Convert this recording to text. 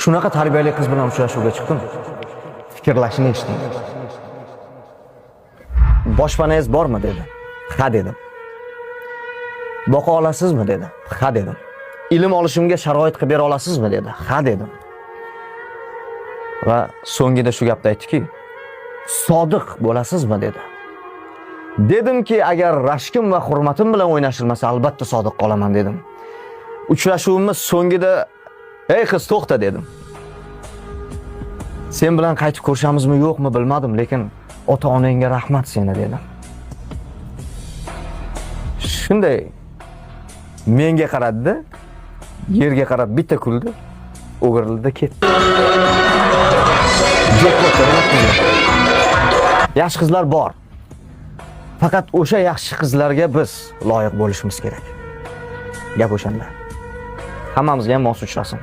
Shunaqa tarbiyali qiz bilan uchrashuvga chiqdim. Fikrlashini eshiting. Boshpanangiz bormi, dedi. Ha, dedim. Boqa olasizmi, dedi. Ha, dedim. Ilm olishimga sharoit qilib bera olasizmi, dedi. Ha, dedim. Va so'ngida shu gapni aytdiki, sodiq bo'lasizmi, dedi. Dedimki, agar rashkim va hurmatim bilan o'ynashilmasa, albatta sodiq qolaman, dedim. Uchrashuvimiz so'ngida, "Ey qiz, to'xta", dedim. Sen bilan qaytib ko'rishamizmi, yo'qmi, bilmadim, lekin ota-onangga rahmat seni, dedim. Shunday menga qaradi, yerga qarab bitta kuldi, o'girildi, ketdi. Jekpot nima qildi? Yaxshi qizlar bor. Faqat o'sha yaxshi qizlarga biz loyiq bo'lishimiz kerak. Gap o'shanda. Hammamizga ham mos uchrasin.